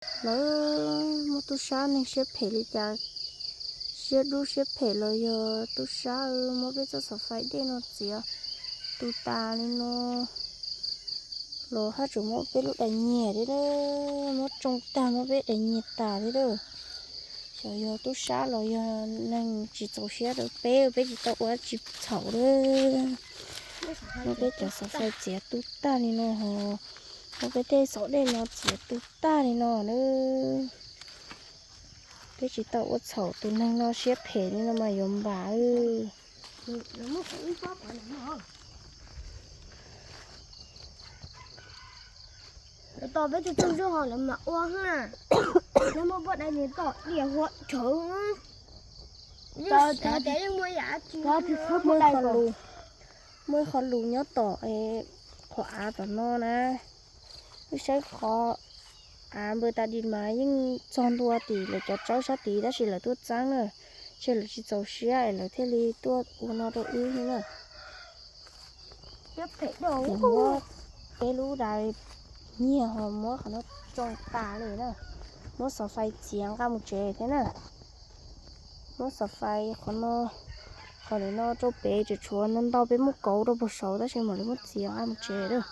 Lawv muaj tub sab neeg siab phem li cas, siab dub siab phem los yog tub sab muab peb txoj xov fais dej no txiav tu tas li no los haj tseem muab peb lub dais nyiag thiab, muab tsoo tag muab peb dais nyiag tas thiab lawm. Xyov yog tub sab los yog neeg tsis txaus siab rau peb, peb tsis tau ua tsis txhaum lawm. Muab peb cov xov fais txiav tu tag li no ho, muab peb tej xov dej no txiav tu tag li no na. Peb tsis tau ua txhaum, tus neeg no siab phem li no mas yuav npam. Lawv tos peb tug tug zog lawv mam ua na. Lawv muab poj dai tom diam huam chawv. Muaj ib qho lus nyob tom qhov av tom no na. Wb saib qhov av npawg tas dis mas yeej txog ntua tim lawv cov tsawb sab tid tab sis lawv tuaj txeeb na. Ntshe lawv tsis txaus siab es lawv thiaj li tuaj ua no rau wb na. Muab peb lub dais nyiag ho muab qhov no tsoo tas li na. Muab xov fais txiav nqa mus tsev thiab na. Muab xov fais qhov no, qhov ntawm no rau pem, tseem tshuav no ntau peb muab kauv rau puag saud tab sis mam li muab txiav nqa mus tsev lawm.